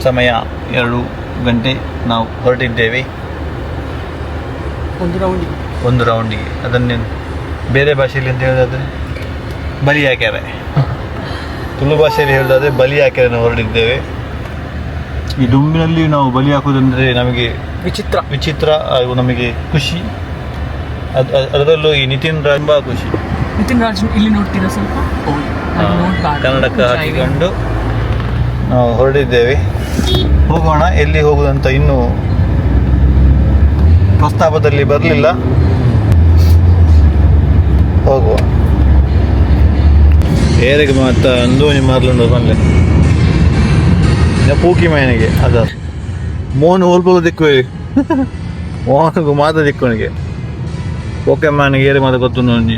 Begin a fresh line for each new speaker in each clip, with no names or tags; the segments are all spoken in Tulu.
ಸಮಯ 2 ಗಂಟೆ. ನಾವು ಹೊರಟಿದ್ದೇವೆ.
ಒಂದು ರೌಂಡಿಗೆ.
ಒಂದು ರೌಂಡಿಗೆ. ಅದನ್ನೇ ಬೇರೆ ಭಾಷೆಯಲ್ಲಿ ಅಂತ ಹೇಳೋದಾದ್ರೆ ಬಲಿಯಾಕೆರೆ. ತುಳು ಭಾಷೆಯಲ್ಲಿ ಹೇಳೋದಾದ್ರೆ ಬಲಿಯಾಕೆರೆ ನಾವು ಹೊರಟಿದ್ದೇವೆ. ಈ ದುಂಬಿನಲ್ಲಿ ನಾವು ಬಲಿ ಹಾಕುವುದಂದ್ರೆ ನಮಗೆ
ವಿಚಿತ್ರ.
ವಿಚಿತ್ರ ಹಾಗೂ ನಮಗೆ ಖುಷಿ. ಅದರಲ್ಲೂ ಈ ನಿತಿನ್ ರಾಜ್ ತುಂಬಾ ಖುಷಿ.
ನಿತಿನ್ ರಾಜ್ ಇಲ್ಲಿ ನೋಡ್ತೀರಾ ಸ್ವಲ್ಪ.
ಕನ್ನಡಕ ಹಾಕಿಕೊಂಡು ನಾವು ಹೊರಟಿದ್ದೇವೆ. ಹೋಗೋಣ, ಎಲ್ಲಿ ಹೋಗುದಂತ ಇನ್ನೂ ಪ್ರಸ್ತಾಪದಲ್ಲಿ ಬರಲಿಲ್ಲ. ಹೋಗುವ. ಏರೆಗೆ ಮಾತ ಅಂದು ಮಾರ್ಲುಂಡು ಪನ್ಲೆ ಪೂಕಿ ಮೈನಿಗೆ ಅದ ಮೋನ್ ಹೋಲ್ಪೋಲ ದಿಕ್ಕುವೆ. ಮೋಹನ್ಗೂ ಮಾತ ದಿಕ್ಕುನಿಗೆ. ಓಕೆ ಮ್ಯಾನ್, ಏರೆ ಮಾತ ಗೊತ್ತುಂಡು. ಒಂಜಿ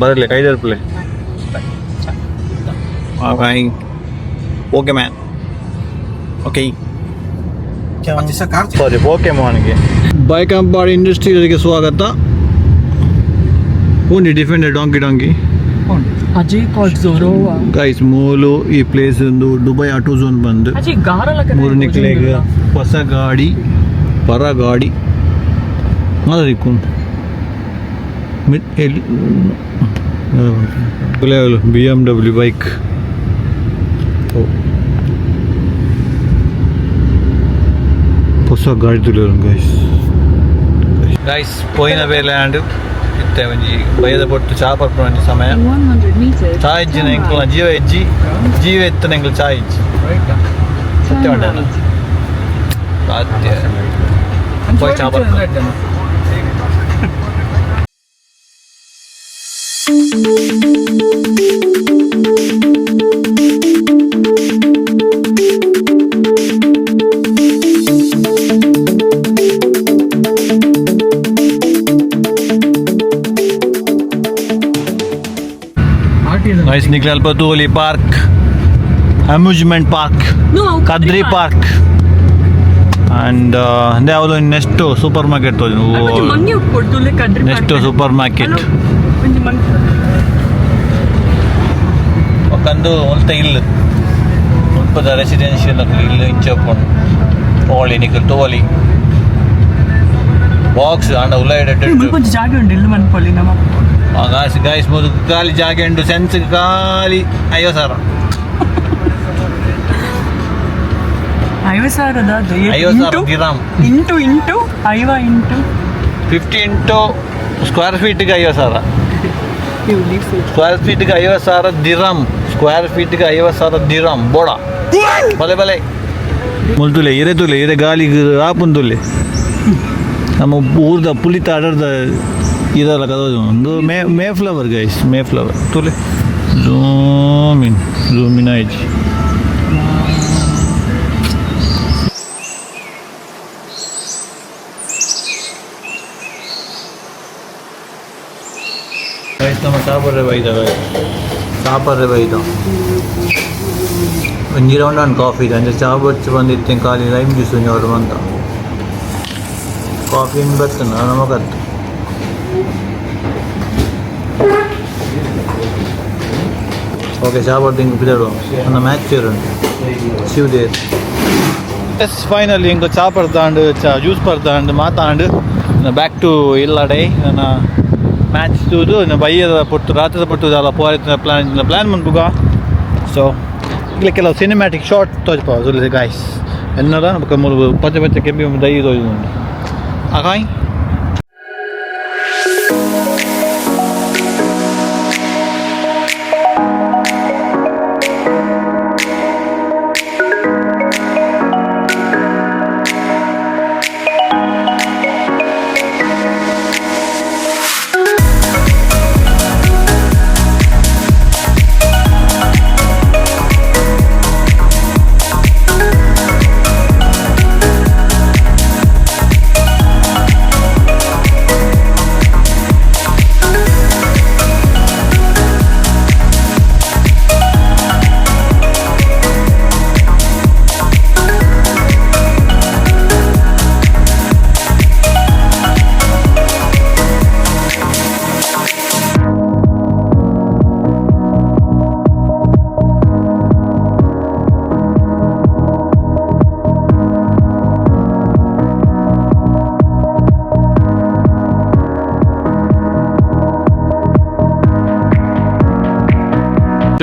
ಬರಲೆ ಕೈದರ್ಪಲೆ. Okay man, okay. Sorry, okay ಮೋಹನ್ಗೆ. ಬೈಕಂಪಾಡಿ ಇಂಡಸ್ಟ್ರಿಯಲ್ಗೆ ಸ್ವಾಗತ. ಒಂಜಿ defender donkey donkey.
Ajay called ಝೋರೋವಾ.
ಗೈಸ್, ಮೂಲು ಈ ಪ್ಲೇಸ್ ಒಂದು ದುಬೈ ಆಟೋ ಝೋನ್ ಬಂದು.
ಅಜಯ್ ಗಾರಲ.
ಮೂರು ನಿಕ್ಲೆಗ್ ಹೊಸ ಗಾಡಿ, ಪರ ಗಾಡಿ ಮಾದರಿಕ್ಕು. BMW bike. ಹೊಸ ಗಾಡಿ ತುಳಿಯೋರು. ಗೈಸ್, ಗೈಸ್, ಪೋಯಿನ ಬೇಲೆ ಆಂಡ್ ಇತ್ತೆ ಒಂಜಿ ಬೈದ ಪೊಟ್ಟು ಚಾ ಪರ್ಪುನ ಒಂಜಿ ಸಮಯ.
100 meters.
ಚಾ ಇಜ್ಜಿನ ಎಂಕಲ್ನ ಜೀವ ಇಜ್ಜಿ. ಜೀವ ಎತ್ತನ ಎಂಕಲ್ ಚಾ ಇಜ್ಜಿ. ಸತ್ಯ ಉಂಟಲ್ಲ? ಸತ್ಯ. ಪೋಯ್ ಚಾ ಪರ್ಪುನ. ನೈಸ್. ನಿಕ್ಲೆ ಅಲ್ಪ ತೂಲಿ park, amusement park, Kadri park and ಯಾವುದು ನೆಕ್ಸ್ಟ್ ಸೂಪರ್ ಮಾರ್ಕೆಟ್ ತೋಜು.
ಮಂಗಿ ಉಪ್ಪೊಡ್ದು ಕದ್ರಿ.
Next super market.
ಒಂಜಿ ಮಂಗಿ.
ಒಕ್ಕಂದು ಮುಲ್ತ ಇಲ್ಲು, ಮುಲ್ಪದ ರೆಸಿಡೆನ್ಷಿಯಲ್ ಇಲ್ಲು ಇಂಚ ಉಪ್ಪುಂಡು. ಪೋಳಿ ನಿಕಲ್ ತೋಲಿ ಬಾಕ್ಸ್ ಆಂಡ ಉಲೈಡ್.
ಮುಲ್ಪ ಒಂಜಿ ಜಾಗ ಉಂಡು, ಇಲ್ಲು ಮನ್ಪೊಲಿ ನಮ್ಮ.
ಗಾಯ್ಸ್, ಗಾಯ್ಸ್, ಮುದು ಖಾಲಿ ಜಾಗೆ ಉಂಡು. ಸೆನ್ಸ್ ಖಾಲಿ 50,000.
50,000ದ?
50,000 ದಿರಾಮ್.
ಇಂಟು ಇಂಟು ಐವ into
50 into square ಫೀಟ್ಗೆ 50,000. Square ಫೀಟ್ಗೆ 50,000 ದಿರಾಮ್. Square ಫೀಟ್ಗೆ 50,000 ದಿರಾಮ್ ಬೋಡ. ಬಲೆ ಬಲೆ ಮುಲ್ತುಲೆ ಇರೆ ತುಲೆ ಇರೆ ಗಾಲಿಗೆ ಆಪುಂದುಲೆ. ನಮ್ಮ ಊರ್ದ ಪುಲಿತ ಅಡರ್ದ ಇದಲ್ಲ ಕದ. ಒಂದು may may flower guys, may flower ತುಲೆ. ಝೂಮ್ ಇನ್, ಝೂಮ್ ಇನ್ ಆಯ್ತು. ಗೈಸ್, ನಮ್ಮ ಚಾಪರ್ರೆ ಬೈದ. ಗೈಸ್, ಚಾಪರ್ರೆ ಬೈದ. ಒಂಜಿ ರೌಂಡ್ ಆನ್ ಕಾಫಿ ಇದೆ. ಅಂದರೆ ಚಾ ಬಚ್ಚು ಬಂದಿತ್ತೆ. ಖಾಲಿ ಲೈಮ್ ಜ್ಯೂಸ್ ಒಂಜಿ ಆರ್ಡರ್ ಬಂತ. ಕಾಫಿ ಬರ್ತದೆ ನಮಗತ್ತು. ಓಕೆ, ಚಾ ಬರ್ದು ಹಿಂಗೆ ಬಿದ್ದಾಡು. ನನ್ನ ಮ್ಯಾಚ್ ಉಂಟು ಶಿವದೇವ್. ಎಸ್, ಫೈನಲಿ ಹಿಂಗೆ ಚಾ ಪರ್ದಾಂಡು, ಚಾ ಜ್ಯೂಸ್ ಪರ್ದಾಂಡು ಮಾತಾಂಡು ಬ್ಯಾಕ್ ಟು ಇಲ್ಲಡೆ. ನನ್ನ ಮ್ಯಾಚ್ ತೂದು ಇನ್ನು ಬಯ್ಯದ ಪೊಟ್ಟು ರಾತ್ರಿದ ಪೊಟ್ಟು ದಾಲ ಪೋರಿತ್ತಿನ ಪ್ಲಾನ್ ಪ್ಲಾನ್ ಮನ್ಪುಗ. ಸೊ ಇಲ್ಲಿ ಕೆಲವು ಸಿನಿಮ್ಯಾಟಿಕ್ ಶಾರ್ಟ್ ತೋಜ್ಪಾವ ಗಾಯ್ಸ್. ಎನ್ನಲ ಬೊಕ ಮೂಲು ಪಚ್ಚೆ ಪಚ್ಚೆ ಕೆಂಪಿ ದೈ ತೋಜುಂಡು. ಅಕಾಯ್.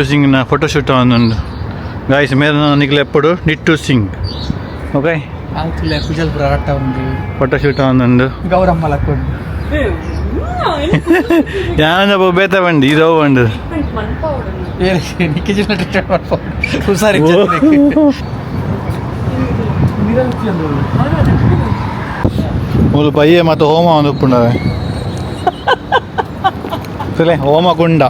Nittu ಸಿಂಗ್ನ photoshoot ಆವೊಂದುಂಡು. Guys, ಮೇರ್ ನಿಕ್ಲೆ ಎಪ್ಪೊಡು ನಿಟ್ಟು ಸಿಂಗ್. ಓಕೆ.
ಅಂಕುಲೆ ಕುಜಲ್ ಪೂರ ರಟ್ಟ ಉಂಡು.
ಫೋಟೋಶೂಟ್ ಆವೊಂದುಂಡು.
ಗೌರಮ್ಮ ಲಕ್ಕೊಂಡು.
ಯಾನ ಬೇತ ಬಂಡಿ ಇದು ಬಂಡು.
ನಿಕ್ಕಿ ಜಿಲ್ಲ ಟ್ರೀಟ್ಮೆಂಟ್ ಮಾಡ್ಬೋದು, ಹುಷಾರಿ.
ಮೂಲು ಪಯ್ಯೆ ಮತ್ತು ಹೋಮ ಒಂದು ಉಪ್ಪುಂಡವೆ ತುಲೆ ಹೋಮ ಗುಂಡ.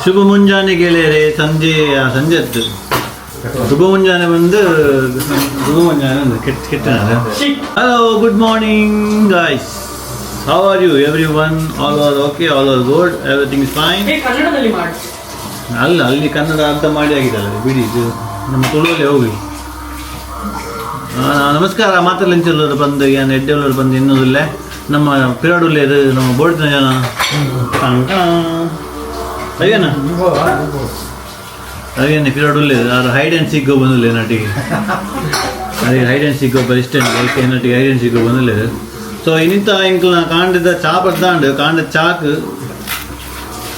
ಶುಭ ಮುಂಜಾನೆ ಗೆಳೆಯರೆ. ಸಂಜೆ ಸಂಜೆ ಎದ್ದು ಶುಭ ಮುಂಜಾನೆ ಬಂದು ಶುಭ ಮುಂಜಾನೆ ಒಂದು ಕೆಟ್ಟ ಕೆಟ್ಟ. Hello, good morning guys, how are you everyone? All are okay, all are good, everything is fine.
ಕನ್ನಡದಲ್ಲಿ ಮಾಡಿ.
ಅಲ್ಲ, ಅಲ್ಲಿ ಕನ್ನಡ ಅರ್ಧ ಮಾಡಿ ಆಗಿದಲ್ಲ, ಬಿಡಿ. ಇದು ನಮ್ಮ ತುಳುವಲ್ಲೇ ಹೋಗಿ. ನಮಸ್ಕಾರ ಮಾತಲ್ಲಿ ಬಂದು ಏನು ಎಡ್ಡೆಲ್ಲರು ಬಂದು ಇನ್ನೊಂದಿಲ್ಲ. ನಮ್ಮ ಪಿರಾಡುಲ್ಲೇರು, ನಮ್ಮ ಬೋರ್ಡಿನ ಜನ. ಅಯ್ಯನ ಅಯ್ಯನ ಪಿರಾಡುಲ್ಲೇರು ಅದು ಹೈಡ್ ಆ್ಯಂಡ್ ಸಿಗ್ಗೋ ಬಂದಿಲ್ಲ ನಟಿಗೆ. ಅದೇ ಹೈಡ್ ಆ್ಯಂಡ್ ಸಿಗ್ಗೋ ಬರಿಸ್ಟೆಂಟ್ ಲೈಕ್ ನಟಿಗೆ ಹೈಡ್ ಆ್ಯಂಡ್ ಸಿಗ್ಗೋ ಬಂದಿಲ್ಲ. ಸೊ ಇನ್ನಿಂತ ಇಂಕ್ಲ ಕಾಂಡದ ಚಾ ಬರ್ದಾಂಡು ಕಾಂಡ ಚಾಕ್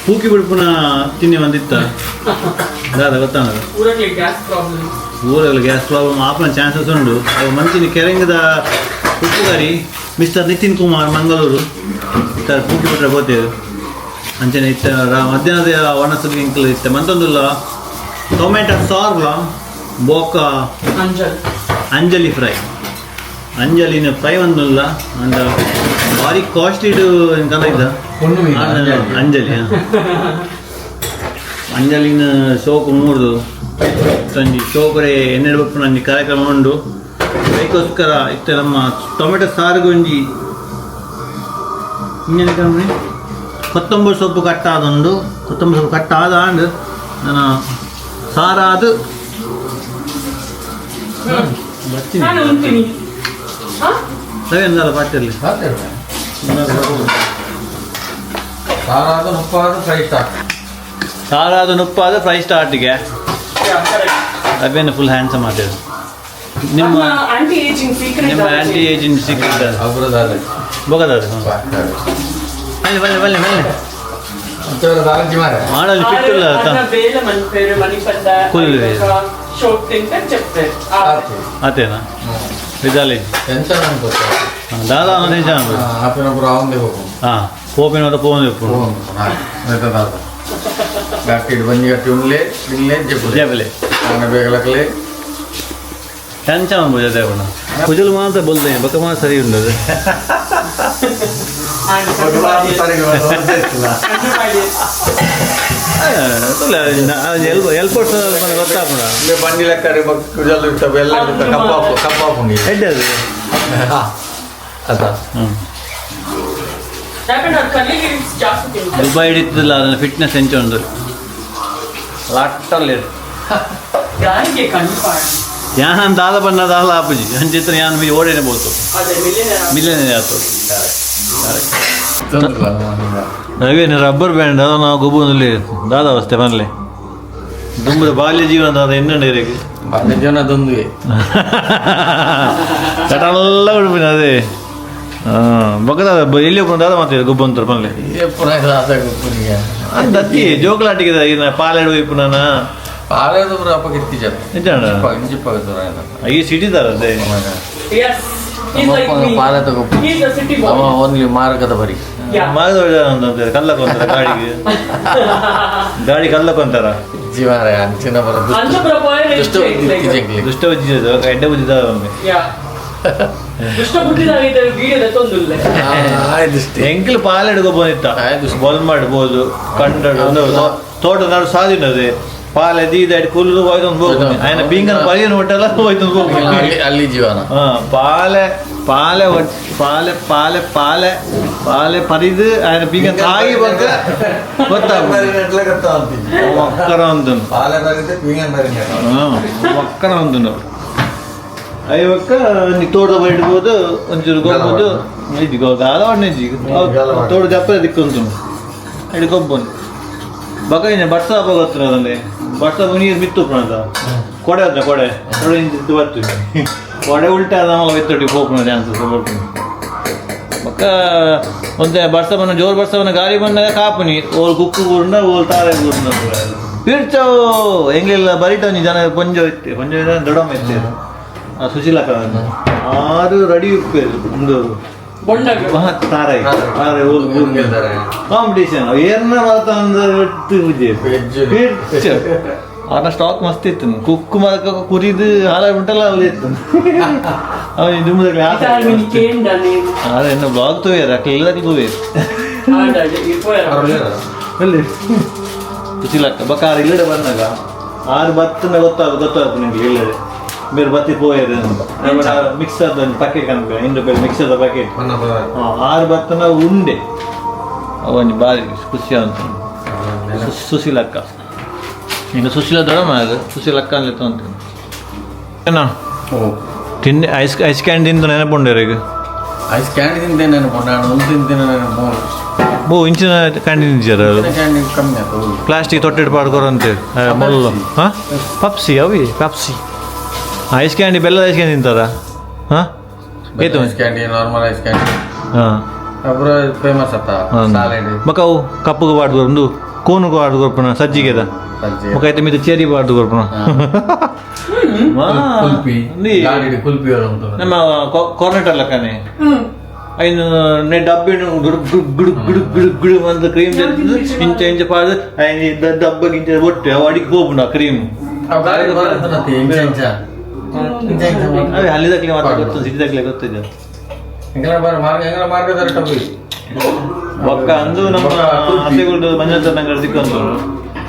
ಪೂಕಿ ಬಿಡ್ಪುನ ತಿನ್ನಿ ಬಂದಿತ್ತ ದಾದ ಗೊತ್ತಾನದು.
ಊರಲ್ಲಿ ಗ್ಯಾಸ್ ಪ್ರಾಬ್ಲಮ್.
ಊರಲ್ಲಿ ಗ್ಯಾಸ್ ಪ್ರಾಬ್ಲಮ್ ಆಪನ ಚಾನ್ಸಸ್ ಉಂಟು. ಅವು ಮಂಚಿನ ಕೆರೆಂಗದ ಉಪ್ಪುಗಾರಿ ಮಿಸ್ಟರ್ ನಿತಿನ್ ಕುಮಾರ್ ಮಂಗಳೂರು ಇತ್ತ ಪೂಕಿ ಬಿಟ್ರೆ ಬೋತೇವೆ. ಅಂಚನೆ ಇತ್ತ ಮಧ್ಯಾಹ್ನದ ಒಣಸು ಇಂಕ್ಲು ಇತ್ತ ಮಂತೊಂದುಲ್ಲ ಟೊಮೆಟೊ ಸಾರ್ಲ ಬೋಕ.
ಅಂಜಲ್.
ಅಂಜಲಿ ಫ್ರೈ, ಅಂಜಲಿನ ಫ್ರೈ ಒಂದುಲ್ಲ ಅಂದ ಭಾರಿ ಕಾಸ್ಟ್ಲಿ ಕನ ಇದ್ದ. ಅಂಜಲಿ ಹಾ. ಅಂಜಲಿನ ಶೋಕು ಮೂರ್ದು ಸಂಜೆ ಶೋಕರೆ ಎನ್ನೆರಡು ಬಪ್ಪು ನಂಜಿ ಕಾರ್ಯಕ್ರಮ ಉಂಡು. ಅದಕ್ಕೋಸ್ಕರ ಇತ್ತ ನಮ್ಮ ಟೊಮೆಟೊ ಸಾರುಗೊಂಜಿ ಇನ್ನೇನು ಕಮ್ಮಿ ಕೊತ್ತಂಬರಿ ಸೊಪ್ಪು ಕಟ್ಟಾದುಂಡು. ಕೊತ್ತಂಬರಿ ಸೊಪ್ಪು ಕಟ್ಟಾದ ಆಂಡ್ ನನ್ನ ಸಾರಾದು ಬರ್ತೀನಿ.
ನಾನು ಉಂತೀನಿ.
ಸರಿ ಅಂದಲ್ಲ ಪಾತಿರ್ಲಿ.
ಸಾರಾದ ಮುಪ್ಪಾದ ಫ್ರೈ ಸ್ಟಾರ್ಟ್.
ಸಾರಾದ ನುಪ್ಪಾದ ಫ್ರೈ ಸ್ಟಾರ್ಟಿಗೆ. ಅವೇನು ಫುಲ್ ಹ್ಯಾಂಡ್ಸಮ್ ಆದ ನಿಮ್ಮ
aunty ageing secret.
ನಿಮ್ಮ aunty ageing secret.
ಅಬ್ರದಾದ.
ಬೊಗದಾದ. ಬನ್ನಿ ಬನ್ನಿ ಬನ್ನಿ ಬನ್ನಿ.
ದಾರಂಜಿ ಮಾರ.
ಮಾಡಲು ಫಿಟ್ ಇಲ್ಲ.
ಬೇಲೆ ಮನ್ಪೇರು ಮನಿಪಂದ.
ಕುಲ್ವೆ.
ಶೋಕ್ ತಿಂತ చెప్తారు.
ಆತೇನಾ ನಿಜಾಲಿ.
ಟೆನ್ಷನ್ ಅನ್ಕೋತ.
ದಾದಾ ನಿಜ.
ಆಪಿನ ಪೂರ ಅವಂದೇ ಹೋಗು.
ಹಾಂ, ಪೋಪಿನ ಪೋನ್.
ದಾದ ಗಟ್ಟಿ ಬಂಜಿ ಗಟ್ಟಿ ಉಣ್ಲೆ ತಿನ್ಲೆ ಜೆಪ್ಪುಲೆ.
ಜೇಬಲೆ.
ಆನೆ ಬೇಗಲಕಲೆ.
ಟೆನ್ಷನ್ ಅನ್ಬೋದು ದೇವಣ್ಣ ಕುಜಲ್ ಮಾತ್ರ ಬೊಲ್ದೆ ಬೊಕ್ಕ ಮಾತ್ರ ಸರಿ ಉಂಡದು. ಎಲ್ಪೋರ್ಟ್ ಗೊತ್ತಾಪುಣ.
ಬಂಡಿ ಲೆಕ್ಕ ಕುಜಲ್ ಇಟ್ಟ ಎಲ್ಲ ಕಪ್ಪಾಪು ಕಪ್ಪಾಪುಂಡಿ.
ಎಡ್ಡೆ ಅದು.
ಅದ.
ಹ್ಞೂ.
ಯಾಕಂದ್ರೆ ಅವ್ರು ಕಲ್ಲಿಗೆ ಜಾಸ್ತಿ ತಿಂತಾರೆ.
ದುಬೈ ಹಿಡಿತದಿಲ್ಲ ಅದನ್ನ ಫಿಟ್ನೆಸ್ ಎಂಚ ಉಂಡು ಲಾಟಲ್ಲಿ.
ಗಾಳಿಗೆ ಕಣ್ಣು ಪಾಡು.
ಯಾನ್ ದಾದ ಬಣ್ಣ ದಾಲ ಆಪುಜಿ ಅಂಚಿತ್ರ ಯಾನ್ ಬಿ ಓಡೇನೆ ಬೋತು.
ಅದೇ ಮಿಲಿಯನರ್.
ಮಿಲಿಯನೇರ್ ಆತು. ಅವೇನು ರಬ್ಬರ್ ಬ್ಯಾಂಡ್ ಅದ ನಾವು ಗೊಬ್ಬರಲ್ಲಿ ದಾದ ಅವಸ್ಥೆ ಬನ್ಲೆ ದುಂಬದ ಬಾಲ್ಯ ಜೀವನ ದಾದ ಎನ್ನಂಡು ಇರಕ್ಕೆ.
ಬಾಲ್ಯ ಜೀವನದೊಂದುವೆ.
ಚಟಲ್ಲ ಉಡುಪಿನ ಅದೇ ಹಾಂ ಬೊಕ್ಕದ ಎಲ್ಲಿ ಒಬ್ಬ ದಾದ ಮಾತಾಡ ಗೊಬ್ಬ ಅಂತಾರೆ ಪನ್ಲೆ.
ಎಪ್ಪುನ ದಾದ ಗೊಬ್ಬನಿಗೆ.
ದತ್ತಿ ಜೋಕಲಾಟಿಗೆ ಇನ್ನ ಪಾಲೆಡು ಇಪ್ಪು ನಾನು.
ಪಾಲೆದು ಪೂರ ಅಪ್ಪಗೆ ಇತ್ತೀಚೆ.
ನಿಜ.
ಇಂಚಿಪ್ಪ.
ಈ ಸಿಟಿ ದಾರ ಅದೇ.
Yes, he's like me.
ಪಾಲೆದ ಗೊಬ್ಬ.
He's a city boy.
ಅವ ಓನ್ಲಿ ಮಾರ್ಗದ ಬರಿ.
Yeah.
ಮಾಗದ ಅಂತ ಕಲ್ಲಕ್ಕೊಂತಾರ ಗಾಡಿಗೆ ಗಾಡಿ ಕಲ್ಲಕ್ಕೊಂತಾರ.
ಜೀವನ ಅಂಚಿನ ಬರ.
ಅಂಚಪುರ ಬಾಯ್.
ದುಷ್ಟ ಇತ್ತೀಚೆಗೆ.
ದುಷ್ಟ ಬುದ್ಧಿ ಎಡ್ಡೆ ಬುದ್ಧಿ ಒಮ್ಮೆ.
ಯಾ, ದುಷ್ಟ ಬುದ್ಧಿದಾಗಿದೆ ವಿಡಿಯೋದ ತೊಂದುಲ್ಲೆ.
ಆಯ್ತು.
ಎಂಕ್ಲು ಪಾಲೆಡು ಗೊಬ್ಬ ಇತ್ತ.
ಆಯ್ತು.
ಬೊಲ್ ಮಾಡ್ಬೋದು ಕಂಡಡು ಒಂದು ತೋಟ ನಡು ಸಾದಿನದೆ ಪಾಲೆ ದೀದ ಕುಲ್ಲು ಹೋಯ್ತೊಂದು ಹೋಗ್ಬೋದು ఆయన ಬೀಂಗನ ಪರಿಯನ ಒಟ್ಟೆಲ್ಲ ಹೋಯ್ತೊಂದು ಹೋಗ್ಬೋದು.
ಅಲ್ಲಿ ಅಲ್ಲಿ ಜೀವನ.
ಹಾ, ಪಾಲೆ ಪಾಲೆ ಒಟ್ ಪಾಲೆ ಪಾಲೆ ಪಾಲೆ ಪಾಲೆ ಪರಿದು ఆయన ಬೀಂಗನ ತಾಯಿ ಬಗ್ಗೆ ಗೊತ್ತಾಗ್ಬೋದು ಒಕ್ಕರ ಒಂದು.
ಪಾಲೆ ಬರಿದೆ ಬೀಂಗನ್ ಬರಿದೆ.
ಒಕ್ಕರ ಒಂದು ಐವಕ್ಕ ನೀ ತೋಟದ ಬೈಡ್ಬೋದು ಒಂಚೂರು ಗೊಬ್ಬದು ಇದು ಗಾಲವಾಡನೆ ತೋಟ ಜಪ್ಪರೆ ದಿಕ್ಕೊಂತು ಇಡು ಗೊಬ್ಬನು ಬಕ ಇನ್ನ ಬರ್ಸ ಹಬ್ಬ ಗೊತ್ತಿರೋದಂದೆ ಬರ್ಸ ನೀರು ಮಿತ್ತು ಪ್ರಣದ ಕೊಡೆ ಅದ ಕೊಡೆ ಕೊಡೆ ಇಂಚಿತ್ತು ಬರ್ತೀವಿ ಕೊಡೆ ಉಲ್ಟಾ ನಮ್ಮ ವೆತ್ತೊಟ್ಟಿಗೆ ಹೋಗ್ಬೋದು ಚಾನ್ಸಸ್ ಬರ್ತೀನಿ ಬಕ್ಕ ಒಂದೇ ಬರ್ಸ ಬನ್ನ ಜೋರು ಬರ್ಸ ಬನ್ನ ಗಾಳಿ ಬಂದಾಗ ಕಾಪುನಿ ಓಲ್ ಕುಕ್ಕು ಕೂರ್ನ ಓಲ್ ತಾರೆ ಕೂರ್ನ. ಪಿರ್ಚವು ಎಂಗ್ಲಿಲ್ಲ ಬರಿಟ ಒಂಜಿ ಜನ ಪೊಂಜೊ ಇತ್ತೆ ಪೊಂಜೊ ದೊಡ್ಡಮ್ಮ ಇತ್ತೆ ಆ ಸುಶೀಲಕ್ಕ ಆರು ರೆಡಿ ಉಪ್ಪೇರು ಒಂದು
ಬೊಂಡಗ್
ತಾರೈ ತಾರೈ ಕಾಂಪಿಟೇಷನ್ ಏರ್ನ ಮಾತಂದ ಒಟ್ಟು ಪೂಜೆ ಪಿರ್ಚ ಆನ ಸ್ಟಾಕ್ ಮಸ್ತ್ ಇತ್ತು ಕುಕ್ಕು ಮರಕ ಕುರಿದು ಹಾಲ ಉಂಟಲ್ಲ ಅಲ್ಲಿ ಇತ್ತು ಅವನು ದುಮ್ಮದಲ್ಲಿ
ಇತಾರ್ ಕೇಂದ್ರ ನೀನು
ಆದ್ರೆ ಇನ್ನು ಬ್ಲಾಗ್ ತೋಯರ್ ಅಕ್ಲೆಲ್ಲ ತೋಯರ್
ಆಡ ಪೋಯರ
ಅಲ್ಲಿ ಸುಶೀಲಕ್ಕ ಬಕ್ಕ ಆರು ಇಲ್ಲಡೆ ಬಂದಾಗ ಆರು ಬತ್ತನ ಗೊತ್ತಾಗ ಗೊತ್ತಾಗ್ತದೆ ನಿಮಗೆ ಇಲ್ಲಡೆ ಬೇರೆ ಬತ್ತಿ ಪೋಯರ್ ಮಿಕ್ಸರ್ ಒಂದು ಪ್ಯಾಕೆಟ್ ಕನ್ಪ 5 ರೂಪಾಯಿ ಮಿಕ್ಸರ್ದ ಪ್ಯಾಕೆಟ್. ಆರು ಬತ್ತನ ಉಂಡೆ ಅವೊಂಜಿ ಬಾರಿ ಖುಷಿ ಅಂತ ಸುಶೀಲಕ್ಕ. ಇನ್ನು ಸುಶೀಲ ದೊಡ್ಡಮ್ಮ ಅದು ಸುಶೀಲಕ್ಕ ಅನ್ಲಿತ್ತು ಅಂತ ಏನ ತಿಂಡಿ ice ice candy ತಿಂದು ನೆನಪುಂಡೇರು ಈಗ.
ಐಸ್ ಕ್ಯಾಂಡಿ ತಿಂತೇನೆ ನೆನಪು ನಾನು ಒಂದು ತಿಂತೇನೆ ನೆನಪು.
ಬೋ ಇಂಚಿನ ಕ್ಯಾಂಡಿ ತಿಂದಿದ್ದಾರೆ ಅದು.
ಕ್ಯಾಂಡಿ ಕಮ್ಮಿ ಆಯ್ತು.
ಪ್ಲಾಸ್ಟಿಕ್ ತೊಟ್ಟಿಟ್ಟು ಪಾಡ್ಕೊರಂತೆ ಮೊಲ್ಲು. ಹಾಂ, ಪಪ್ಸಿ ಅವಿ Pepsi ice candy ಬೆಲ್ಲದ ಐಸ್ ಕ್ಯಾಂಡಿ ತಿಂತಾರ. ಹಾಂ, ಏತು?
Ice candy, normal ice candy.
ಹಾಂ.
ಅಪುರ ಫೇಮಸ್ ಅತ್ತ ಸಾಲೆಡ್.
ಬೊಕ ಅವು ಕಪ್ಪುಗು ಪಾಡ್ದು ಒಂದು ಕೋನುಗು ಪಾಡ್ದು ಕೊರ್ಪುನ ಸಜ್ಜಿಗೆದ.
ಸಜ್ಜಿ.
ಬೊಕ ಐತೆ ಮಿತ್ತು ಚೇರಿ ಪಾಡ್ದು ಕೊರ್ಪುನ.
ಕುಲ್ಪಿ ಗಾಡಿಡ್ ಕುಲ್ಪಿ ಉಂಟು.
ನಮ್ಮ ಕಾರ್ನೆಟ್ ಲೆಕ್ಕನೆ ಐನು ನೆ ಡಬ್ಬಿನು ಗುಡು ಗುಡು ಗುಡು ಗುಡು ಗುಡು ಗುಡು ಒಂದು ಕ್ರೀಮ್ ಇಂಚ ಇಂಚ ಪಾಡ್ದು ಐನ್ ಡಬ್ಬಗೆ ಇಂಚ ಒಟ್ಟು ಅವು ಅಡಿಗೆ ಹೋಗುಂಡು ಆ ಕ್ರೀಮ್.
ಗಾಡಿ ಬರ್ತದೆ ಇಂಚ ಇಂಚ ಇಂಚ ಇಂಚ.
ಅದೇ ಅಲ್ಲಿ ಮಾತ್ರ ಗೊತ್ತು, ಸಿಟಿದಾಗ್ಲೆ ಗೊತ್ತಿದೆ.
ಎಂಗಲ ಬಾರ ಮಾರ್ಗ ಎಂಗಲ ಮಾರ್ಗದ ಟಬ್ಬಿ.
ಬೊಕ್ಕ ಅಂದು ನಮ್ಮ ಅತ್ತೆಗಳು ಮಂಜುನಾಥ ನಗರ ಸಿಕ್ಕಂತು.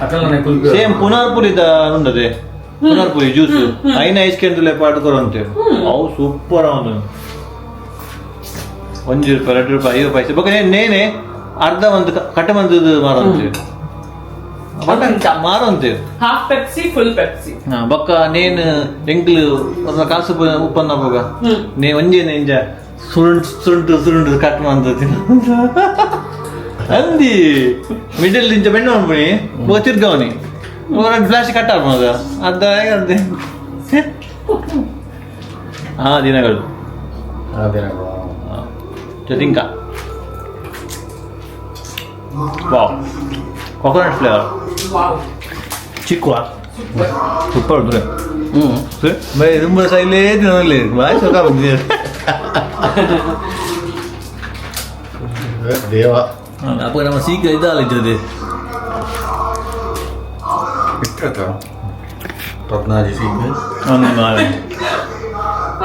ಅಕಲನೆ ಕುಲ್ಪಿ.
ಸೇಮ್ ಪುನರ್ಪುರಿದ ಉಂಡದೆ ಪುನರ್ಪುರಿ ಜ್ಯೂಸ್ ಐನ ಐಸ್ ಕ್ಯಾಂಡಲ್ ಪಾಡ್ ಕೊರಂತೆ. ಅವು ಸೂಪರ್ ಅವನು 1 ರೂಪಾಯಿ 2 ರೂಪಾಯಿ 5 ಪೈಸೆ ಬೊಕ್ಕ ನೇನೆ ಅರ್ಧ ಒಂದು ಕಟ್ಟ ಮಂದದ್ದು ಮಾರಂತೆ ಮಾರಂತೆ.
Half Pepsi, full Pepsi.
ಬೊಕ್ಕ ನೇನು ಎಂಕ್ಲು ಒಂದು ಕಾಸು ಉಪ್ಪನ್ನ ಪೋಗ ನೇ ಒಂಜೇನೆ ಇಂಜ ಸುರುಂಟು ಸುರುಂಟು ಸುರುಂಟು ಕಟ್ ಮಂತ ಅಂದಿ ಮಿಡಲ್ ಇಂಚ ಬೆಣ್ಣೆ ಮನ್ಪುನಿ ಬೊಕ್ಕ ತಿರ್ಗವನಿ ಫ್ಲಾಶ್ ಕಟ್ ಆಡ್ಬೋದ ಅರ್ಧ ಅರ್ಧ ಆ ದಿನಗಳು.
ಅದೇನೋ.
ಜೊತಿಂಕ wow coconut flavour.
Wow.
ಚಿಕ್ಕುವ super ಉಂಟು.
ಹ್ಮ್.
ಬೈ ತುಂಬ ಸೈಲೇ ತಿನ್ನಲಿ ಬಾಯ್ ಸುಖ ಬಂದಿದೆ.
ದೇವ.
ಅಪ್ಪ ನಮ್ಮ ಸೀಕ ಇದ್ದಾಲ ಇದ್ದದೆ.
ಇಷ್ಟ ಪದ್ನಾಜಿ ಸೀಕ್.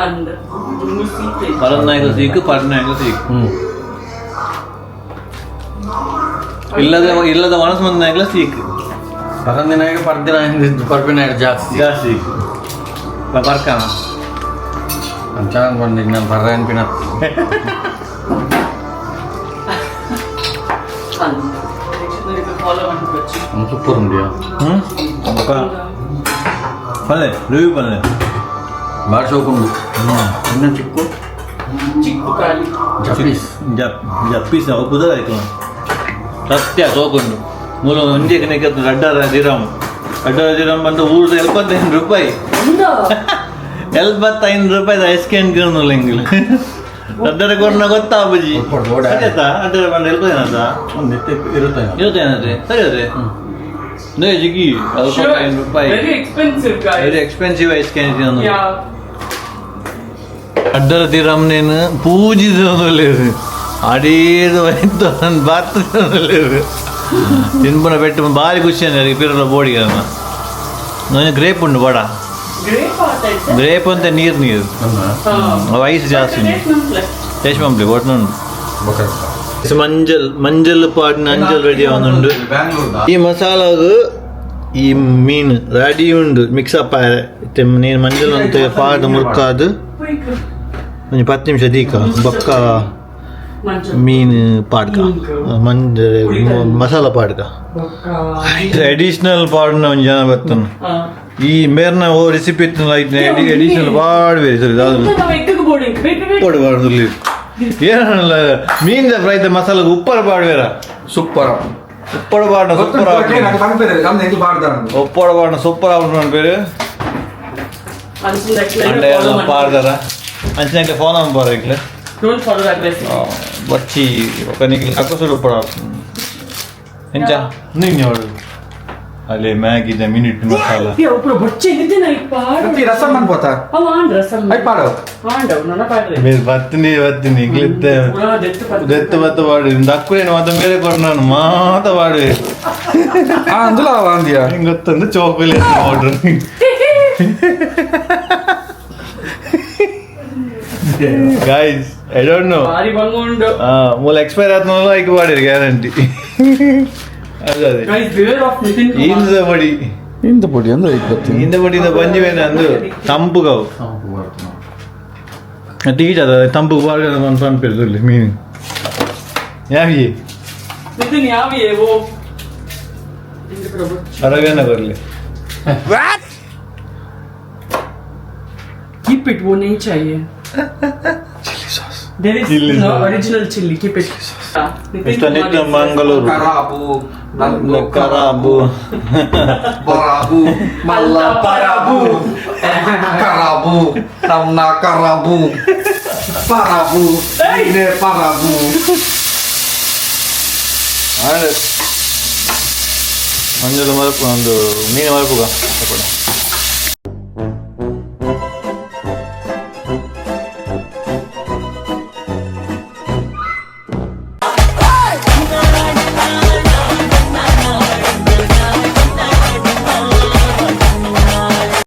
ಅಂಡ್ ಸೀತೆ.
ಪರನಾಯಕ ಸೀಕು ಪರ್ನಾಯಕ ಸೀಕು.
ಹ್ಮ್.
ಇಲ್ಲದ ಇಲ್ಲದ ಮನಸ್ಸು ಮಂದನಾಯಕಲ ಸೀಕು.
ಪರಂದಿನಾಗ ಪರ್ದಿನ ಪರ್ಪಿನ ಜಾಸ್ತಿ.
ಜಾಸ್ತಿ ಪರ್ಕಾನ.
ಚೆನ್ನಾಗಿ ಬಂದಿದ್ದು ನಾನು ಪರ್ರ ಅನ್ಪಿನ.
ಅಂಡ್ ಫಾಲೋ ಮಾಡ್ಬೇಕು.
ಸೂಪರ್ ಉಂಡಿಯಾ.
ಹ್ಮ್ ಪಲ್ಲೆ ರಿವ್ಯೂ ಪಲ್ಲೆ.
ಬಾರಿ ಶೋಕುಂಡು ಇನ್ನು ಚಿಕ್ಕು.
ಚಿಕ್ಕು ಖಾಲಿ.
ಜಪೀಸ್.
ಜಪ್ ಜಪ್ಪೀಸ್ ಅವು ಕುದರ ಆಯ್ತು ಸತ್ಯ ಸೋಕುಂಡು ಮೂಲ ಒಂಜೆ ಕನೆಕ್ಕೆ ರಡ್ಡರ ದಿರಮ್ ರಡ್ಡರ ದಿರಮ್ ಬಂದು ಊರ್ದ 75 ರೂಪಾಯಿ.
ఉందా?
75 ರೂಪಾಯಿ ಐಸ್ ಕ್ಯಾಂಡ್ ಗಿರ್ನುಲ್ಲ ಇಂಗಿಲ್ ರಡ್ಡರ ಕೊರ್ನ ಗೊತ್ತಾ ಬುಜಿ. ಸರಿ ಆಯ್ತಾ ಅಡ್ಡರ ಬಂದು ಎಲ್ಪದೇನದ.
ಒಂದು ಇರುತ್ತೆ.
ಇರುತ್ತೆ ಸರಿ ಅದೇ ನೇ ಜಿಗಿ 75 ರೂಪಾಯಿ.
Very expensive guys.
Very expensive ice candy.
Yeah.
ಅಡ್ಡರ ದಿರಮ್ನೇನು ಪೂಜಿಸೋದು ಅಡೀದು ಹೋಯ್ತು ಬರ್ತದೆ ತಿನ್ಪುನ ಪೆಟ್ಟು ಭಾರಿ ಖುಷಿ ಅಂದ್ರೆ ಪಿರಲ ಬೋಡಿಗೆ ನಾನು ಗ್ರೇಪ್ ಉಂಡು ಬಡ.
ಗ್ರೇಪ್ ಆಟ ಐತೆ.
ಗ್ರೇಪ್ ಅಂತ ನೀರು ನೀರು ಅವು ಐಸ್ ಜಾಸ್ತಿ ಉಂಟು. ಟೇಸ್ಟ್ ಮಂಪ್ಲಿ ಒಟ್ಟು ಮಂಜಲ್ ಮಂಜಲ್ ಪಾಡಿನ ಅಂಜಲ್ ರೆಡಿ ಆವೊಂದುಂಡು.
ಬ್ಯಾಂಗ್ಳೂರ್.
ಈ ಮಸಾಲಾಗು ಈ ಮೀನು ರೆಡಿ ಉಂಡು ಮಿಕ್ಸ್ ಅಪ್ ಆಯರೆ ನೀನು ಮಂಜಲ್ ಅಂತ ಪಾಡ್ ಮುರ್ಕಾದು ಒಂಜಿ 10 ನಿಮಿಷ ದೀಕ ಬೊಕ್ಕ ಮೀನು ಪಾಡ್ಕ ಮಂಜ ಮಸಾಲ ಪಾಡ್ಕ ಅಡಿಷನಲ್ ಪಾಡ್ನ ಒಂಜಿ ಜನ ಬರ್ತನ ಈ ಮೇರ್ನ ಓ ರೆಸಿಪಿ ಇತ್ತು ಅಡಿಷನಲ್ ಪಾಡ್ಬೇರಿ ಸರಿ ದಾದ.
ಎಗ್ಗ್ ಬೋರ್ಡಿಂಗ್
ಉಪ್ಪಡು ಪಾಡುದಿಲ್ಲ ಏನಲ್ಲ ಮೀನ್ದ ಫ್ರೈದ ಮಸಾಲ ಉಪ್ಪರ ಪಾಡ್ಬೇರ.
ಸೂಪರ್.
ಉಪ್ಪಡು ಪಾಡ್ನ ಸೂಪರ್. ಉಪ್ಪಡು ಪಾಡ್ನ ಸೂಪರ್ ಆಪುಂಡು ಪೇರು ಅಂಡ ಪಾಡ್ದಾರ ಅಂಚಿನ ಫೋನ್ ಅನ್ಪಾರ ಇಕ್ಲೆ.
Don't follow that recipe.
ಬಚ್ಚಿ ఒక నీకు ಕಕ್ಕಸುಡು ಉಪ್ಪಡು ಎಂಚ ನಿಂಗೆ ಅವಳು ಅಲ್ಲಿ ಮ್ಯಾಗಿ ಮಿನಿಟ್ ಮಸಾಲ.
ಉಪ್ಪು ಬೊಚ್ಚೆ ನಿತಿನ್ ಐಕ್ ಪಾಡು.
ರಸಂ ಅನ್ಬೋತಾ?
ಅವ ಆಂಡ್ ರಸಂ.
I ಪಾಡು.
ಆಂಡವ್ ನನ್ನ ಪಾಡ್ರೆ.
మీరు బత్తిని బత్తిని ఇంగ్లిತ್ತೆ.
ಪೂರಾ ದೆತ್ತು ಪತ್ತು.
ದೆತ್ತು ಬತ್ತ ಪಾಡು ದಕ್ಕುನೇನು ಮಾತ ಮೇರೆ ಕೊರ್ನಾನು ಮಾತ ಪಾಡುವೆ.
ಆ ಅಂದುಲ ಅಂದಿಯಾ.
ಹಿಂಗ್ ಗೊತ್ತಂದು chocolate powder. Guys, I don't know.
ಭಾರಿ ಬಂಗ ಉಂಡು.
ಮೂಲ ಎಕ್ಸ್ಪೈರ್ ಆದ್ಮೇಲೆ ಐಕ್ ಪಾಡಿರಿ ಗ್ಯಾರಂಟಿ ಅದೇ ಅದೇ.
Guys, beware of Nitin Kumar.
ಇಂದ ಬಡಿ.
ಇಂದ ಪೊಡಿ ಅಂದ್ರೆ ಐಕ್ ಬತ್ತಿ.
ಇಂದ ಬಡಿ ಬಂಜಿ ಬೇನೆ ಅಂದು ತಂಪುಗವು ಟೀಚ್ ಅದ ತಂಪು ಬಾರ್ಗ ಪಂಪಿರ್ದುಲ್ಲಿ ಮೀನು ಯಾವಿ.
ನಿತಿನ್ ಯಾವಿ ಏವೋ ಇಂದು ಪ್ರಭು.
ಅರವೇನ ಬರಲಿ.
Keep it, वो नहीं चाहिए.
Chilli sauce.
There is
Chili
no
sauce.
original chili. Keep it. Nitin
mister
Kumar
Nitin
is-
Mangaluru.
ಕರಾಬು.
ಕರಾಬು.
ಬರಾಬು ಮಲ್ಲ ಪರಾಬು ಕರಾಬು ನಮ್ನ ಕರಾಬು ಪರಾಬು ನೀನೆ ಪರಾಬು.
ಮಂಜುಲು ಮರಪು ಒಂದು ಮೀನು ಮರಪುಗ ತಕೊಡ.